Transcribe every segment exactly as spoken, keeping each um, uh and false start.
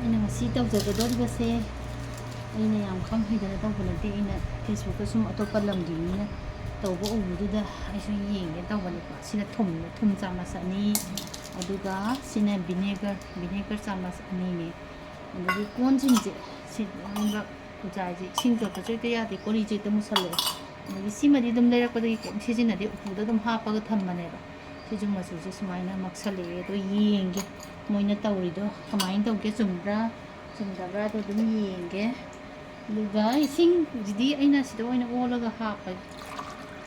ꯑꯩꯅ ꯉꯁꯤ ꯇꯧꯖꯒꯗꯧꯔꯤꯕꯁꯦ ꯑꯩꯅ ꯌꯥꯝ ꯈꯪ ꯍꯩꯗꯅ ꯇꯧꯕ ꯅꯠꯇꯦ꯫ ꯑꯩꯅ Facebook ꯁꯨꯝ ꯑꯇꯣꯞꯄ ꯂꯝꯒꯤ ꯃꯤꯅ ꯇꯧꯕ ꯎꯕꯗꯨꯗ ꯑꯩꯁꯨ ꯌꯦꯡꯒꯦ ꯇꯧꯕꯅꯦꯀꯣ꯫ ꯁꯤꯅ ꯊꯨꯝ, ꯊꯨꯝ ꯆꯥꯃꯁ ꯑꯅꯤ, ꯑꯗꯨꯒ ꯁꯤꯅ vinegar, vinegar ꯆꯥꯃꯁ ꯑꯅꯤꯅꯦ꯫ ꯑꯗꯒꯤ ꯀꯣꯟꯁꯤꯡꯁꯦ, ꯁꯤ ꯂꯣꯏꯅꯃꯛ ꯈꯨꯖꯥꯏꯁꯦ ꯏꯁꯤꯡ ꯆꯣꯠꯄꯁꯨ ꯍꯦꯛꯇ ꯌꯥꯗꯦ, ꯀꯣꯔꯤꯁꯦ ꯍꯦꯛꯇ ꯃꯨꯁꯜꯂꯛꯑꯦ꯫ ꯑꯗꯒꯤ ꯁꯤꯃꯗꯤ ꯑꯗꯨꯝ ꯂꯩꯔꯛꯄꯗꯒꯤ ꯀꯩꯝ ꯁꯤꯖꯤꯟꯅꯗꯦ, ꯎꯄꯨꯗ ꯑꯗꯨꯝ ꯍꯥꯞꯄꯒ ꯊꯝꯕꯅꯦꯕ꯫ ꯁꯤꯁꯨ ꯃꯆꯨꯁꯦ ꯁꯨꯃꯥꯏꯅ ꯃꯛꯁꯜꯂꯛꯑꯦ꯫ ꯑꯗꯣ ꯌꯦꯡꯒꯦ ꯃꯣꯏꯅ ꯇꯧꯔꯤꯗꯣ ꯀꯃꯥꯏꯅ ꯇꯧꯒꯦ, ꯆꯨꯝꯕ꯭ꯔꯥ ꯆꯨꯝꯗꯕ꯭ꯔꯥꯗꯣ ꯑꯗꯨꯝ ꯌꯦꯡꯒꯦ꯫ ꯑꯗꯨꯒ ꯏꯁꯤꯡꯁꯤꯗꯤ ꯑꯩꯅ ꯁꯤꯗ ꯑꯣꯏꯅ ꯑꯣꯜꯂꯒ ꯍꯥꯞꯄꯒꯦ꯫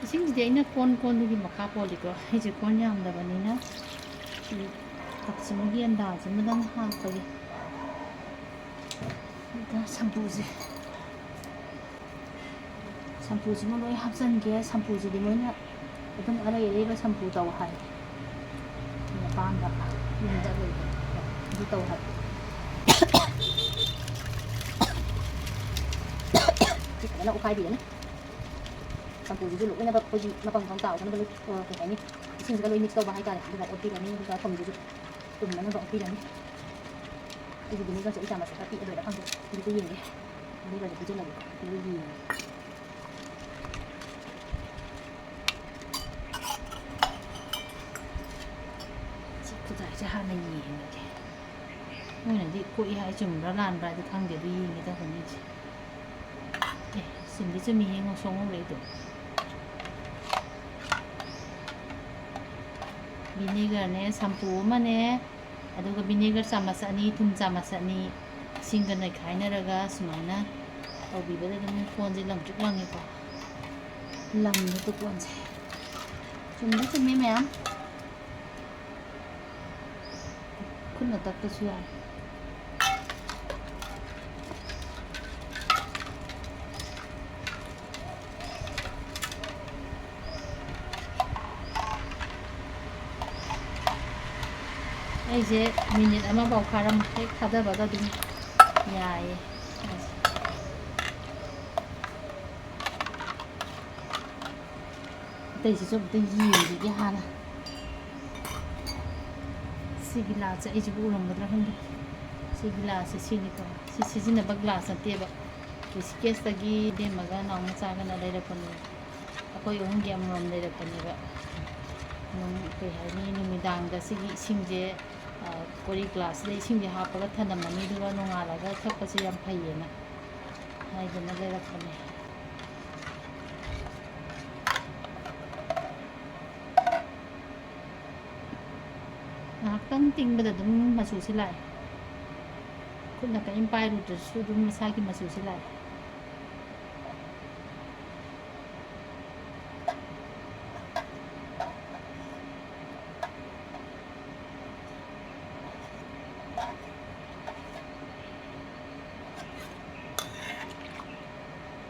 ꯏꯁꯤꯡꯁꯤꯗꯤ ꯑꯩꯅ ꯀꯣꯟ ꯀꯣꯟꯗꯨꯒꯤ ꯃꯈꯥ ꯄꯣꯜꯂꯤꯀꯣ꯫ ꯑꯩꯁꯦ ꯀꯣꯟ ꯌꯥꯝꯗꯕꯅꯤꯅ ꯁꯤ ꯀꯞꯁꯤꯃꯒꯤ ꯑꯟꯗꯥꯖ ꯑꯃꯗꯪ ꯍꯥꯞꯄꯒꯦ꯫ ꯑꯗꯨꯒ ꯁꯝꯄꯨꯁꯦ, ꯁꯝꯄꯨꯁꯤꯃ ꯂꯣꯏ ꯍꯥꯞꯆꯤꯟꯒꯦ꯫ ꯁꯝꯄꯨꯁꯤꯗꯤ ꯃꯣꯏꯅ ꯑꯗꯨꯝ ꯑꯔꯩ ꯑꯔꯩꯕ ꯁꯝꯄꯨ ꯇꯧ ꯍꯥꯏ꯫ ꯑꯩꯅ ꯑꯄꯥꯝꯕ ꯌꯨꯝꯗ ꯂꯩꯕ ꯑꯗꯨ ꯇꯧ ꯍꯥꯏ꯫ ꯁꯤ ꯐꯖꯅ ꯑꯣꯠꯈꯥꯏꯕꯤꯔꯅꯤ꯫ ꯁꯝꯄꯨꯁꯤꯁꯨ ꯂꯣꯏꯅꯃꯛ ꯑꯩꯈꯣꯏꯒꯤ ꯃꯄꯪ ꯃꯄꯪ ꯇꯥꯎꯗꯅꯕ ꯂꯣꯏ, ꯑ, ꯀꯩ ꯍꯥꯏꯅꯤ, ꯏꯁꯤꯡꯁꯤꯒ ꯂꯣꯏ mix ꯇꯧꯕ ꯍꯥꯏꯇꯥꯔꯦ꯫ ꯑꯗꯨꯒ ꯑꯣꯠꯄꯤꯔꯅꯤ, ꯑꯗꯨꯒ ꯊꯨꯝꯗꯨꯁꯨ ꯇꯨꯝꯅꯅꯕ ꯑꯣꯠꯄꯤꯔꯅꯤ꯫ ꯑꯩꯒꯤ vinegar ꯁꯦ ꯑꯩ ꯆꯥꯃꯁ ꯑꯃ ꯄꯤꯛꯑꯗꯣꯏꯔꯥ ꯈꯪꯗꯦ꯫ ꯑꯗꯨꯁꯨ ꯌꯦꯡꯒꯦ꯫ Vinegar ꯁꯦ ꯄꯤꯖꯜꯂꯒꯦ꯫ ꯑꯗꯨꯒ ꯌꯦꯡꯒꯦ꯫ ꯁꯤ ꯈꯨꯖꯥꯏꯁꯦ ꯍꯥꯟꯅ ꯌꯦꯡꯉꯒꯦ꯫ ꯃꯣꯏꯅꯗꯤ ꯀꯣꯛꯏ ꯍꯥꯏ, ꯆꯨꯝꯕ꯭ꯔꯥ ꯂꯥꯟꯕ꯭ꯔꯥꯗꯤ ꯈꯪꯗꯦ, ꯑꯗꯨ ꯌꯦꯡꯒꯦ ꯇꯧꯕꯅꯤ ꯑꯩꯁꯦ꯫ ꯑꯦ, ꯆꯨꯝꯗꯤ ꯆꯨꯝꯃꯤꯍꯦ, ꯉꯧꯁꯣꯛ ꯉꯧꯔꯛꯏꯗꯣ꯫ Vinegar ꯅꯦ, ꯁꯝꯄꯨ ꯑꯃꯅꯦ, ꯑꯗꯨꯒ vinegar ꯆꯥꯃꯁ ꯑꯅꯤ, ꯊꯨꯝ ꯆꯥꯃꯁ ꯑꯅꯤ, ꯏꯁꯤꯡꯒ ꯅꯩꯈꯥꯏꯅꯔꯒ ꯁꯨꯃꯥꯏꯅ ꯇꯧꯕꯤꯕꯗ ꯑꯗꯨꯝ ꯀꯣꯟꯁꯦ ꯂꯪꯇ꯭ꯔꯤꯛ ꯂꯪꯉꯦꯀꯣ꯫ ꯂꯪꯉꯦ ꯇꯨ ꯀꯣꯟꯁꯦ꯫ ꯆꯨꯝꯗꯤ ꯆꯨꯝꯃꯤ ꯃꯌꯥꯝ꯫ ꯈꯨꯠꯅ ꯇꯛꯄꯁꯨ ꯌꯥꯏ꯫ ꯑꯩꯁꯦ ꯃꯤꯅꯤꯠ ꯑꯃꯐꯥꯎ ꯐꯥꯔꯝ ꯍꯦꯛ ꯊꯥꯗꯕꯒ ꯑꯗꯨꯝ ꯌꯥꯏꯌꯦ꯫ ꯑꯇꯩꯁꯤꯁꯨ ꯑꯝꯇ ꯌꯦꯡꯈꯤꯒꯦ ꯍꯥꯟꯅ꯫ ꯁꯤꯒꯤ ꯂꯥꯁꯦ ꯑꯩꯁꯤꯕꯨ ꯎꯔꯝꯒꯗ꯭ꯔꯥ ꯈꯪꯗꯦ꯫ ꯁꯤ ꯒꯤꯂꯥꯁꯁꯦ ꯁꯤꯅꯤꯀꯣ꯫ ꯁꯤ ꯁꯤꯖꯤꯟꯅꯕ ꯒꯤꯂꯥꯁ ꯅꯠꯇꯦꯕ꯫ ꯔꯤꯁꯤꯀꯦꯁꯇꯒꯤ ꯏꯕꯦꯝꯃꯒ ꯅꯥꯎꯅꯆꯥꯒꯅ ꯂꯩꯔꯛꯄꯅꯦ꯫ ꯑꯩꯈꯣꯏ ꯑꯍꯨꯝꯒꯤ ꯑꯃꯃꯝ ꯂꯩꯔꯛꯄꯅꯦꯕ꯫ ꯅꯨꯡ-, ꯀꯩ ꯍꯥꯏꯅꯤ, ꯅꯨꯃꯤꯗꯥꯡꯗ ꯁꯤꯒꯤ ꯏꯁꯤꯡꯁꯦ, ꯑ, ꯀꯣꯔꯤ ꯒ꯭ꯂꯥꯁꯁꯤꯗ ꯏꯁꯤꯡꯁꯦ ꯍꯥꯞꯄꯒ ꯊꯅꯝꯃꯅꯤ, ꯑꯗꯨꯒ ꯅꯣꯡꯉꯥꯜꯂꯒ ꯊꯛꯄꯁꯦ ꯌꯥꯝ ꯐꯩꯌꯦꯅ ꯍꯥꯏꯗꯅ ꯂꯩꯔꯛꯄꯅꯦ꯫ ꯉꯥꯏꯍꯥꯛꯇꯪ ꯇꯤꯡꯕꯗ ꯑꯗꯨꯝ ꯃꯆꯨꯁꯤ ꯂꯥꯛꯑꯦ꯫ ꯈꯨꯠꯅ ꯀꯔꯤꯝ ꯄꯥꯏꯔꯨꯗ꯭ꯔꯁꯨ ꯑꯗꯨꯝ ꯃꯁꯥꯒꯤ ꯃꯆꯨꯁꯤ ꯂꯥꯛꯑꯦ꯫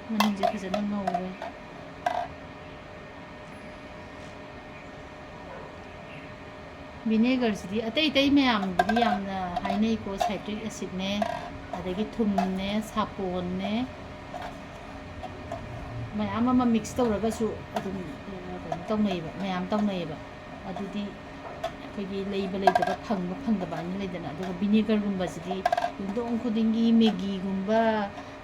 ꯃꯅꯨꯡꯁꯦ ꯐꯖꯅ ꯉꯧꯔꯦ꯫ ꯚꯤꯅꯦꯒꯔꯁꯤꯗꯤ ꯑꯇꯩ ꯑꯇꯩ ꯃꯌꯥꯝꯕꯨꯗꯤ ꯌꯥꯝꯅ ꯍꯥꯏꯅꯩꯀꯣ, ꯁꯥꯏꯇ꯭ꯔꯤꯛ ꯑꯦꯁꯤꯠꯅꯦ, ꯑꯗꯒꯤ ꯊꯨꯝꯅꯦ, ꯁꯥꯄꯣꯟꯅꯦ, ꯃꯌꯥꯝ ꯑꯃ ꯃꯤꯛꯁ ꯇꯧꯔꯒꯁꯨ ꯑꯗꯨꯝ, ꯑ, ꯀꯩꯅꯣ ꯇꯧꯅꯩꯌꯦꯕ, ꯃꯌꯥꯝ ꯇꯧꯅꯩꯌꯦꯕ꯫ ꯑꯗꯨꯗꯤ ꯑꯩꯈꯣꯏꯒꯤ ꯂꯩꯕ ꯂꯩꯇꯕ, ꯐꯪꯕ ꯐꯪꯗꯕ ꯍꯥꯏꯅ ꯂꯩꯗꯅ꯫ ꯑꯗꯨꯒ ꯚꯤꯅꯦꯒꯔꯒꯨꯝꯕꯁꯤꯗꯤ ꯌꯨꯝꯊꯣꯡ ꯈꯨꯗꯤꯡꯒꯤ ꯃꯦꯒꯤꯒꯨꯝꯕ,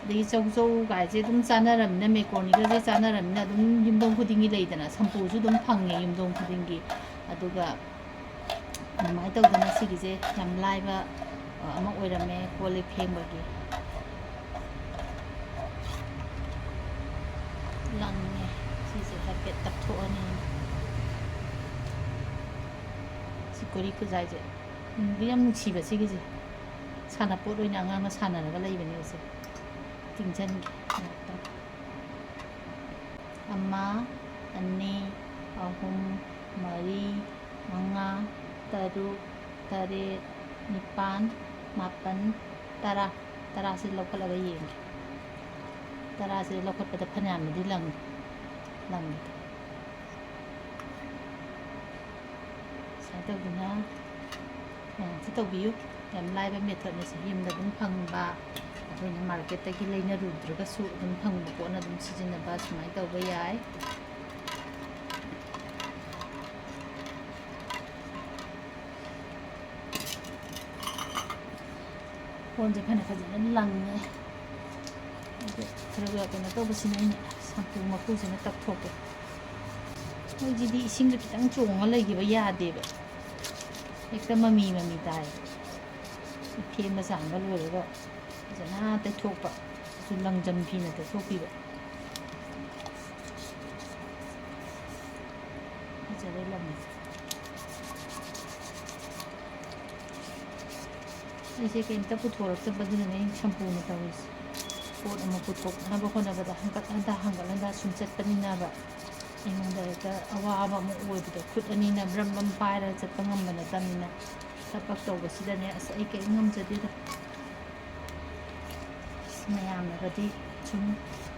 ꯑꯗꯒꯤ ꯆꯧꯆꯧ ꯀꯥꯏꯁꯦ ꯑꯗꯨꯝ ꯆꯥꯅꯔꯝꯅꯤꯅ, ꯃꯦꯀ꯭ꯔꯣꯅꯤꯒꯁꯦ ꯆꯥꯅꯔꯝꯅꯤꯅ ꯑꯗꯨꯝ ꯌꯨꯝꯊꯣꯡ ꯈꯨꯗꯤꯡꯒꯤ ꯂꯩꯗꯅ, ꯁꯝꯄꯨꯁꯨ ꯑꯗꯨꯝ ꯐꯪꯉꯦ ꯌꯨꯝꯊꯣꯡ ꯈꯨꯗꯤꯡꯒꯤ꯫ ꯑꯗꯨꯒ ꯑꯗꯨꯃꯥꯏꯅ ꯇꯧꯗꯅ ꯁꯤꯒꯤꯁꯦ ꯌꯥꯝ ꯂꯥꯏꯕ, ꯑ, ꯑꯃ ꯑꯣꯏꯔꯝꯃꯦ ꯀꯣꯜ ꯂꯤꯛ ꯐꯦꯡꯕꯒꯤ꯫ ꯂꯪꯉꯦ꯫ ꯁꯤꯁꯦ ꯍꯥꯏꯐꯦꯠ ꯇꯞꯊꯣꯛꯑꯅꯤ꯫ ꯁꯤ ꯀꯣꯔꯤ ꯈꯨꯖꯥꯏꯁꯦ ꯅꯨꯡꯗꯤ ꯌꯥꯝ ꯅꯨꯡꯁꯤꯕ ꯁꯤꯒꯤꯁꯦ꯫ ꯁꯥꯟꯅꯄꯣꯠ ꯑꯣꯏꯅ ꯑꯉꯥꯡꯅ ꯁꯥꯟꯅꯔꯒ ꯂꯩꯕꯅꯦ ꯁꯦ꯫ ꯇꯤꯡꯁꯟꯒꯦ ꯉꯥꯛꯇꯪ꯫ ꯑꯃ, ꯑꯅꯤ, ꯑꯍꯨꯝ, ꯃꯔꯤ, ꯃꯉꯥ, ꯇꯔꯨꯛ, ꯇꯔꯦꯠ, ꯅꯤꯄꯥꯟ, ꯃꯥꯄꯟ, ꯇꯔꯥ꯫ ꯇꯔꯥꯁꯦ ꯂꯧꯈꯠꯂꯒ ꯌꯦꯡꯒꯦ꯫ ꯇꯔꯥꯁꯦ ꯂꯧꯈꯠꯄꯗ ꯐꯅꯌꯥꯝꯅꯗꯤ ꯂꯪꯉꯤ꯫ ꯂꯪꯉꯤ꯫ ꯁꯨꯃꯥꯏꯅ ꯇꯧꯗꯅ ꯃꯌꯥꯝꯁꯤ ꯇꯧꯕꯤꯌꯨ꯫ ꯌꯥꯝ ꯂꯥꯏꯕ ꯃꯦꯊꯠꯅꯤ ꯁꯤ, ꯌꯨꯝꯗ ꯑꯗꯨꯝ ꯐꯪꯕ, ꯑꯩꯈꯣꯏꯅ ꯃꯥꯔꯀꯦꯠꯇꯒꯤ ꯂꯩꯅꯔꯨꯗ꯭ꯔꯒꯁꯨ ꯑꯗꯨꯝ ꯐꯪꯕ ꯄꯣꯠꯅ ꯑꯗꯨꯝ ꯁꯤꯖꯤꯟꯅꯕ ꯁꯨꯃꯥꯏꯅ ꯇꯧꯕ ꯌꯥꯏ꯫ ꯀꯣꯟꯁꯦ ꯐꯅ ꯐꯖꯅ ꯂꯪꯉꯦ꯫ ꯑꯗꯣ ꯈꯔ ꯈꯔ ꯀꯩꯅꯣ ꯇꯧꯕꯁꯤꯅ ꯑꯩꯅ ꯁꯝꯄꯨ ꯃꯀꯨꯁꯤꯅ ꯇꯛꯊꯣꯛꯀꯦ꯫ ꯃꯣꯏꯁꯤꯗꯤ ꯏꯁꯤꯡꯗ ꯈꯤꯇꯪ ꯆꯣꯡꯉ ꯂꯩꯈꯤꯕ ꯌꯥꯗꯦꯕ, ꯍꯦꯛꯇ ꯃꯃꯤ ꯃꯃꯤ ꯇꯥꯏ꯫ ꯐꯦꯡꯕ ꯆꯥꯝꯕ ꯂꯣꯏꯔꯒ ꯐꯖꯅ ꯇꯩꯊꯣꯛꯄ, ꯑꯗꯨ ꯂꯪꯖꯝ ꯐꯤꯅ ꯇꯩꯊꯣꯛꯄꯤꯕ꯫ ꯐꯖꯔꯦ ꯂꯪꯁꯦ꯫ ꯑꯩꯁꯦ ꯀꯩꯝꯇ ꯄꯨꯊꯣꯔꯛꯇꯕ, ꯑꯗꯨꯅꯅꯦ ꯑꯩꯅ ꯁꯝꯄꯨꯅ ꯇꯧꯔꯤꯁꯦ꯫ ꯄꯣꯠ ꯑꯃ ꯄꯨꯊꯣꯛꯅꯕ ꯍꯣꯠꯅꯕꯗ ꯍꯟꯒꯠ ꯍꯟꯗ, ꯍꯟꯒꯠ ꯍꯟꯗ ꯁꯨꯝ ꯆꯠꯄꯅꯤꯅꯕ ꯑꯩꯉꯣꯟꯗ ꯍꯦꯛꯇ ꯑꯋꯥꯕ ꯑꯃ ꯑꯣꯏꯕꯗꯣ, ꯈꯨꯠ ꯑꯅꯤꯅ ꯕ꯭ꯔꯝ ꯕ꯭ꯔꯝ ꯄꯥꯏꯔꯒ ꯆꯠꯄ ꯉꯝꯕ ꯅꯠꯇꯕꯅꯤꯅ꯫ ꯊꯕꯛ ꯇꯧꯕꯁꯤꯗꯅꯦ, ꯑꯁ, ꯑꯩ ꯀꯔꯤꯝ ꯉꯝꯖꯗꯦꯗ꯫ ꯑꯁ, ꯃꯌꯥꯝꯅꯒꯗꯤ ꯁꯨꯝ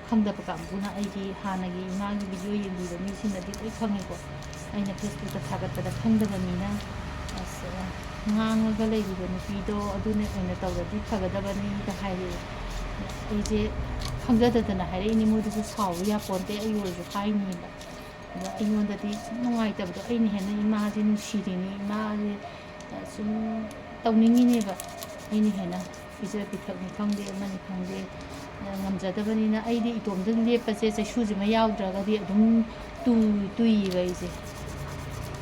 ꯈꯪꯗꯕ ꯀꯥꯡꯕꯨꯅ, ꯑꯩꯒꯤ ꯍꯥꯟꯅꯒꯤ ꯏꯃꯥꯒꯤ ꯚꯤꯗꯤꯑꯣ ꯌꯦꯡꯕꯤꯕ ꯃꯤꯁꯤꯡꯅꯗꯤ ꯂꯣꯏ ꯈꯪꯉꯤꯀꯣ꯫ ꯑꯩꯅ ꯐꯦꯁꯕꯨꯛꯇ ꯊꯥꯒꯠꯄꯗ ꯈꯪꯗꯕ ꯃꯤꯅ, ꯑꯁ, ꯉꯥꯡꯉꯒ ꯂꯩꯔꯤꯕ ꯅꯨꯄꯤꯗꯣ ꯑꯗꯨꯅ ꯑꯣꯏꯅ ꯇꯧꯔꯗꯤ ꯐꯒꯗꯕꯅꯤꯒ ꯍꯥꯏꯔꯛꯑꯦ꯫ ꯑꯩꯁꯦ ꯈꯪꯖꯗꯗꯅ ꯍꯥꯏꯔꯛꯏꯅꯤ, ꯃꯣꯏꯗꯁꯨ ꯁꯥꯎꯕ ꯌꯥꯄꯣꯟꯇꯦ, ꯑꯩ ꯑꯣꯏꯔꯁꯨ ꯍꯥꯏꯅꯤꯕ꯫ ꯑꯗꯣ ꯑꯩꯉꯣꯟꯗꯗꯤ ꯁꯨꯝ ꯅꯨꯡꯉꯥꯏꯇꯕꯗꯣ, ꯑꯩꯅ ꯍꯦꯟꯅ ꯏꯃꯥꯁꯦ ꯅꯨꯡꯁꯤꯔꯤꯅꯤ, ꯏꯃꯥꯁꯦ, ꯑ, ꯁꯨꯝ ꯇꯧꯅꯤꯡꯉꯤꯅꯦꯕ꯫ ꯑꯩꯅ ꯍꯦꯟꯅ ꯄꯤꯖ ꯄꯤꯊꯛꯅꯤ ꯈꯪꯗꯦ, ꯑꯃꯅꯤ ꯈꯪꯗꯦ, ꯑ, ꯉꯝꯖꯗꯕꯅꯤꯅ꯫ ꯑꯩꯗꯤ ꯏꯇꯣꯝꯗ ꯂꯦꯞꯄꯁꯦ, ꯆꯩꯁꯨꯁꯤꯃ ꯌꯥꯎꯗ꯭ꯔꯒꯗꯤ ꯑꯗꯨꯝ ꯇꯨ-, ꯇꯨꯏꯕ ꯑꯩꯁꯦ꯫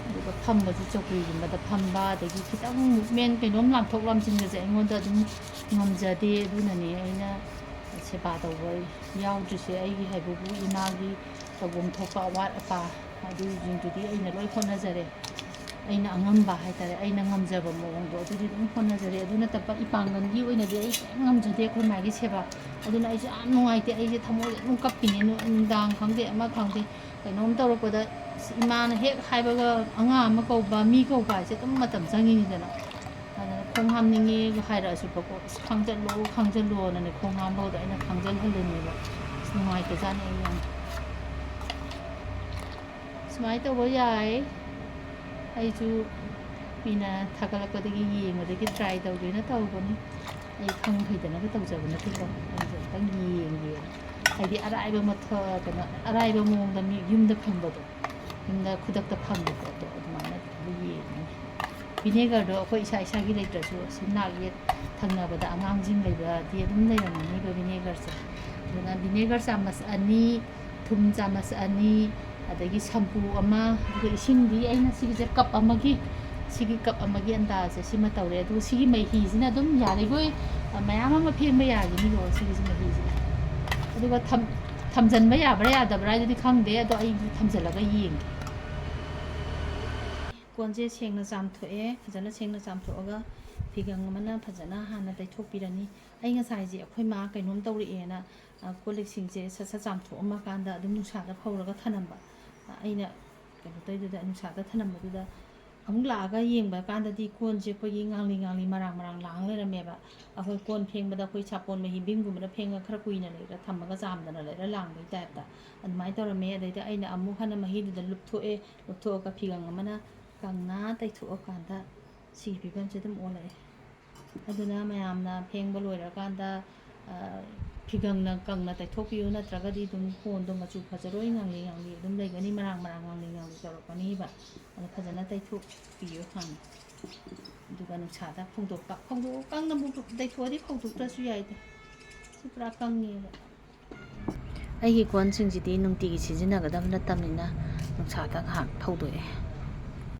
ꯑꯗꯨꯒ ꯐꯝꯕꯁꯨ ꯆꯧꯀ꯭ꯔꯤꯒꯨꯝꯕꯗ ꯐꯝꯕ, ꯑꯗꯒꯤ ꯈꯤꯇꯪ ꯃꯨꯞꯃꯦꯟ, ꯀꯩꯅꯣꯝ ꯂꯥꯝꯊꯣꯛ ꯂꯥꯝꯁꯤꯟꯕꯁꯦ ꯑꯩꯉꯣꯟꯗ ꯑꯗꯨꯝ ꯉꯝꯖꯗꯦ꯫ ꯑꯗꯨꯅꯅꯦ ꯑꯩꯅ ꯁꯦꯕꯥ ꯇꯧꯕ ꯌꯥꯎꯗ꯭ꯔꯤꯁꯦ꯫ ꯑꯩꯒꯤ ꯍꯥꯏꯕꯕꯨ ꯏꯃꯥꯒꯤ ꯇꯧꯐꯝ ꯊꯣꯛꯄ ꯑꯋꯥꯠ ꯑꯄꯥ ꯑꯗꯨꯁꯤꯡꯗꯨꯗꯤ ꯑꯩꯅ ꯂꯣꯏ ꯍꯣꯠꯅꯖꯔꯦ꯫ ꯑꯩꯅ ꯑꯉꯝꯕ ꯍꯥꯏꯇꯥꯔꯦ, ꯑꯩꯅ ꯉꯝꯖꯕ ꯃꯑꯣꯡꯗꯣ ꯑꯗꯨꯗꯤ ꯑꯗꯨꯝ ꯍꯣꯠꯅꯖꯔꯦ꯫ ꯑꯗꯨ ꯅꯠꯇꯕ ꯏꯄꯥꯡꯒꯜꯒꯤ ꯑꯣꯏꯅꯗꯤ ꯑꯩ ꯀꯔꯤꯝ ꯉꯝꯖꯗꯦ ꯑꯩꯈꯣꯏ ꯃꯥꯒꯤ ꯁꯦꯕꯥ꯫ ꯑꯗꯨꯅ ꯑꯩꯁꯨ ꯌꯥꯝ ꯅꯨꯡꯉꯥꯏꯇꯦ, ꯑꯩꯁꯦ ꯊꯃꯣꯏꯁꯦ ꯑꯗꯨꯝ ꯀꯞꯄꯤꯅꯦ꯫ ꯅꯨ-, ꯅꯨꯡꯗꯥꯡ ꯈꯪꯗꯦ, ꯑꯃ ꯈꯪꯗꯦ, ꯀꯩꯅꯣꯝ ꯇꯧꯔꯛꯄꯗ, ꯑꯁ, ꯏꯃꯥꯅ ꯍꯦꯛ ꯍꯥꯏꯕꯒ, ꯑꯉꯥꯡ ꯑꯃ ꯀꯧꯕ, ꯃꯤ ꯀꯧꯕ ꯍꯥꯏꯁꯦ ꯑꯗꯨꯝ ꯃꯇꯝ ꯆꯪꯉꯤꯅꯤꯗꯅ꯫ ꯑꯗꯨꯅ ꯈꯣꯡ ꯍꯥꯝꯅꯤꯡꯉꯦꯒ ꯍꯥꯏꯔꯛꯑꯁꯨꯕꯀꯣ, "ꯑꯁ, ꯈꯥꯡꯖꯜꯂꯣ, ꯈꯥꯡꯖꯜꯂꯣꯅꯅꯦ", ꯈꯣꯡ ꯍꯥꯝꯕꯗ ꯑꯩꯅ ꯈꯥꯡꯖꯜꯍꯜꯂꯤꯅꯦꯕ꯫ ꯑꯁ, ꯅꯨꯡꯉꯥꯏꯇꯖꯥꯠꯅꯤ ꯑꯩ ꯌꯥꯝ꯫ ꯁꯨꯃꯥꯏꯅ ꯇꯧꯕ ꯌꯥꯏ꯫ ꯑꯩꯁꯨ ꯃꯤꯅ ꯊꯥꯒꯠꯂꯛꯄꯗꯒꯤ ꯌꯦꯡꯕꯗꯒꯤ try ꯇꯧꯒꯦꯅ ꯇꯧꯕꯅꯤ꯫ ꯑꯩ ꯈꯪ ꯍꯩꯗꯅꯒ ꯇꯧꯖꯕ ꯅꯠꯇꯦꯀꯣ꯫ ꯑꯩꯁꯨ ꯑꯝꯇꯪ ꯌꯦꯡꯒꯦ꯫ ꯍꯥꯏꯗꯤ ꯑꯔꯥꯏꯕ ꯃꯊ-, ꯀꯩꯅꯣ, ꯑꯔꯥꯏꯕ ꯃꯑꯣꯡꯗ ꯃꯤ ꯌꯨꯝꯗ ꯐꯪꯕꯗꯣ, ꯌꯨꯝꯗ ꯈꯨꯗꯛꯇ ꯐꯪꯕ ꯄꯣꯠꯇꯣ ꯑꯗꯨꯃꯥꯏꯅ ꯇꯧꯔꯒ ꯌꯦꯡꯉꯤꯅꯤ꯫ ꯚꯤꯅꯦꯒꯔꯗꯣ ꯑꯩꯈꯣꯏ ꯏꯁꯥ ꯏꯁꯥꯒꯤ ꯂꯩꯇ꯭ꯔꯁꯨ, ꯑꯁꯤ ꯅꯥꯛ ꯌꯦꯠ ꯊꯪꯅꯕꯗ ꯑꯉꯥꯡꯁꯤꯡ ꯂꯩꯕꯗꯤ ꯑꯗꯨꯝ ꯂꯩꯔꯝꯒꯅꯤꯕ ꯚꯤꯅꯦꯒꯔꯁꯦ꯫ ꯑꯗꯨꯅ ꯚꯤꯅꯦꯒꯔ ꯆꯥꯃꯁ ꯑꯅꯤ, ꯊꯨꯝ ꯆꯥꯃꯁ ꯑꯅꯤ, ꯑꯗꯒꯤ ꯁꯝꯄꯨ ꯑꯃ, ꯑꯗꯨꯒ ꯏꯁꯤꯡꯗꯤ ꯑꯩꯅ ꯁꯤꯒꯤꯁꯦ ꯀꯞ ꯑꯃꯒꯤ, ꯁꯤꯒꯤ ꯀꯞ ꯑꯃꯒꯤ ꯑꯟꯗꯥꯖꯁꯦ ꯁꯤꯃ ꯇꯧꯔꯦ꯫ ꯑꯗꯨꯒ ꯁꯤꯒꯤ ꯃꯍꯤꯁꯤꯅ ꯑꯗꯨꯝ ꯌꯥꯔꯤꯈꯣꯏ ꯃꯌꯥꯝ ꯑꯃ ꯐꯦꯡꯕ ꯌꯥꯒꯅꯤꯀꯣ ꯁꯤꯒꯤꯁꯦ ꯃꯍꯤꯁꯤꯅ꯫ ꯑꯗꯨꯒ ꯊꯝ-, ꯊꯝꯖꯤꯟꯕ ꯌꯥꯕ꯭ꯔꯥ ꯌꯥꯗꯕ꯭ꯔꯥ ꯍꯥꯏꯗꯨꯗꯤ ꯈꯪꯗꯦ, ꯑꯗꯣ ꯑꯩ ꯊꯝꯖꯤꯜꯂꯒ ꯌꯦꯡꯒꯦ꯫ ꯀꯣꯟꯁꯦ ꯁꯦꯡꯅ ꯆꯥꯝꯊꯣꯛꯑꯦ꯫ ꯐꯖꯅ ꯁꯦꯡꯅ ꯆꯥꯝꯊꯣꯛꯑꯒ ꯐꯤꯒꯪ ꯑꯃꯅ ꯐꯖꯅ ꯍꯥꯟꯅ ꯇꯩꯊꯣꯛꯄꯤꯔꯅꯤ꯫ ꯑꯩ ꯉꯁꯥꯏꯁꯦ ꯑꯩꯈꯣꯏ ꯃꯥ ꯀꯩꯅꯣꯝ ꯇꯧꯔꯛꯑꯦꯅ, ꯑ, ꯀꯣꯜ ꯂꯤꯛꯁꯤꯡꯁꯦ ꯁꯠ ꯁꯠ ꯆꯥꯝꯊꯣꯛꯑꯝꯃꯀꯥꯟꯗ ꯑꯗꯨꯝ ꯅꯨꯡꯁꯥꯗ ꯐꯧꯔꯒ ꯊꯅꯝꯕ꯫ ꯑ, ꯑꯩꯅ ꯀꯩꯅꯣ ꯇꯧꯔꯤꯗꯨꯗ, ꯅꯨꯡꯁꯥꯗ ꯊꯅꯝꯕꯗꯨꯗ ꯑꯃꯨꯛ ꯂꯥꯛꯑꯒ ꯌꯦꯡꯕ ꯀꯥꯟꯗꯗꯤ ꯀꯣꯟꯁꯦ ꯑꯩꯈꯣꯏꯒꯤ ꯉꯥꯡꯂꯤ ꯉꯥꯡꯂꯤ ꯃꯔꯥꯡ ꯃꯔꯥꯡ ꯂꯥꯡ ꯂꯩꯔꯝꯃꯦꯕ꯫ ꯑꯩꯈꯣꯏ ꯀꯣꯟ ꯐꯦꯡꯕꯗ ꯑꯩꯈꯣꯏ ꯁꯥꯄꯣꯟ ꯃꯍꯤ ꯚꯤꯝꯒꯨꯝꯕꯅ ꯐꯦꯡꯉ ꯈꯔ ꯀꯨꯏꯅ ꯂꯩꯔ ꯊꯝꯃꯒ ꯆꯥꯝꯗꯅ ꯂꯩꯔ ꯂꯥꯡꯕꯒꯤ ꯇꯥꯏꯞꯇ ꯑꯗꯨꯃꯥꯏꯅ ꯇꯧꯔꯝꯃꯦ꯫ ꯑꯗꯩꯗ ꯑꯩꯅ ꯑꯃꯨꯛ ꯍꯟꯅ ꯃꯍꯤꯗꯨꯗ ꯂꯨꯞꯊꯣꯛꯑꯦ꯫ ꯂꯨꯞꯊꯣꯛꯑꯒ ꯐꯤꯒꯪ ꯑꯃꯅ ꯀꯪꯅ ꯇꯩꯊꯣꯛꯑꯀꯥꯟꯗ ꯁꯤꯒꯤ ꯐꯤꯕꯝꯁꯦ ꯑꯗꯨꯝ ꯑꯣꯜꯂꯛꯑꯦ꯫ ꯑꯗꯨꯅ ꯃꯌꯥꯝꯅ ꯐꯦꯡꯕ ꯂꯣꯏꯔꯀꯥꯟꯗ, ꯑ, ꯐꯤꯒꯪꯅ ꯀꯪꯅ ꯇꯩꯊꯣꯛꯄꯤꯌꯨ, ꯅꯠꯇ꯭ꯔꯒꯗꯤ ꯑꯗꯨꯝ ꯀꯣꯟꯗꯣ ꯃꯆꯨ ꯐꯖꯔꯣꯏ, ꯉꯥꯡꯂꯤ ꯉꯥꯡꯂꯤ ꯑꯗꯨꯝ ꯂꯩꯒꯅꯤ, ꯃꯔꯥꯡ ꯃꯔꯥꯡ ꯉꯥꯡꯂꯤ ꯉꯥꯡꯂꯤ ꯇꯧꯔꯛꯀꯅꯤꯕ꯫ ꯑꯗꯨ ꯐꯖꯅ ꯇꯩꯊꯣꯛꯄꯤꯌꯨ ꯍꯥꯟꯅ꯫ ꯑꯗꯨꯒ ꯅꯨꯡꯁꯥꯗ ꯐꯧꯗꯣꯛꯄ, ꯐꯧꯗꯣꯛ-, ꯀꯪꯅꯕꯨ ꯇꯩꯊꯣꯛꯑꯗꯤ ꯐꯧꯗꯣꯛꯇ꯭ꯔꯁꯨ ꯌꯥꯏꯗ꯫ ꯁꯤ ꯄꯨꯔꯥ ꯀꯪꯉꯦꯕ꯫ ꯑꯩꯒꯤ ꯀꯣꯟꯁꯤꯡꯁꯤꯗꯤ ꯅꯨꯡꯇꯤꯒꯤ ꯁꯤꯖꯤꯟꯅꯒꯗꯕ ꯅꯠꯇꯕꯅꯤꯅ ꯅꯨꯡꯁꯥꯗ ꯉꯥꯏꯍꯥꯛ ꯐꯧꯗꯣꯛꯑꯦ꯫